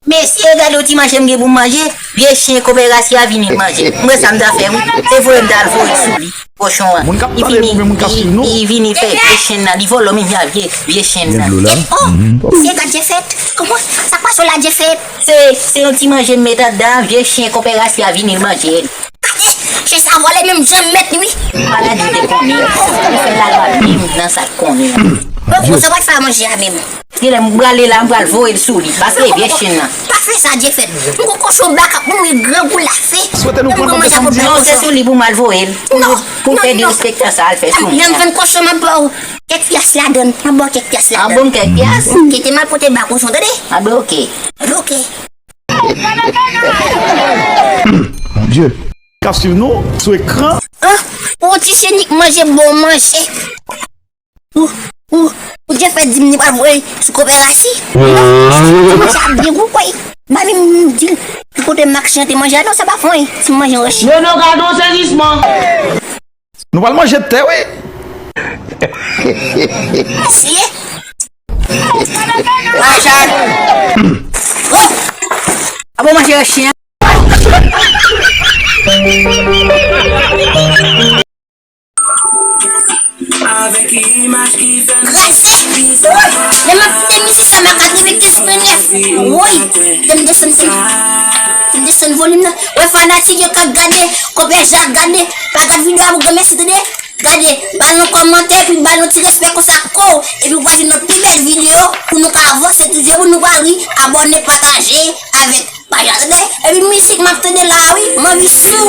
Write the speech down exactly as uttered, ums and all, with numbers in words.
Mesye, gade yon ti manje m gen pou m manje. Vye chen konpè Rasi a vini manje. M wè sa m ta fè, wi. Se voye m ta al voye l sou li. Kochon an. Moun k ap pale pou mwen, moun k ap swiv nou. Li vini fè vye chen nan. Li vòlò menm jan vye, vye chen nan. Gen dlo la. Oh, se gad Jefèt. Kòman? Sa k pase w la, Jefèt? Se, se yon ti manje m met anndan, vye chen konpè Rasi a vini l manje l. Gade, chen sa vòlè menm jan mèt li, wi. Maladi te konnen. Li fè lalwa menm nan sa l konnen an. Bon, bon, sa w pral fè a manje a menm? Genlè m prale la, m pral voye l sou li. Paske vye chen nan. Pa fè sa, Jefèt. M gon kochon baka pou mwen grangou lafe. Swete nou pran manje a pou bèl kochon. Non, se sou li pou m al voye l. Pou, non, pou m fè derespektan sa, al fè sou mwen. Lè m jwenn kochon, m ap ba w kèk pyas ladann. M ap ba w kèk pyas ladann. Ah bon, kèk pyas? Kite m al pote ba kochon, tande? Ah bon, ok. Ok. Mon Dieu. K ap swiv nou sou ekran. An, pou ti chen nik manje bon manje. Ou, ou, ou Jefèt di m li pral voye sou konpè Rasi. Non, ti manje a byen gou, kwè. M pa vin di ki kote Max Jean te manje a, non, sa pa fon, ti manje wòch. Nono, gade yon sezisman. Nou pral manje tè, wi. Mesye. Machan. Oh. Abo manje chen. Kraze. Woy. Lè m ap kite mizik sa, m a katrevenkenz pwen nèf. Woy. Fè m desann, fè m desann volim nan. Wè fanatik yo k ap gade, konpè Jean ap gade. Pa gad videyo a pou granmèsi, tande. Gade, ba nou kòmantè, epi ba nou ti respè konsa ko. Epi w pral jwenn lòt pi bèl videyo pou nou ka avanse toujou, pou nou pa ri, abòne, pataje avèk paj la, tande? Epi mizik m ap tande la a, wi, m anvi sou.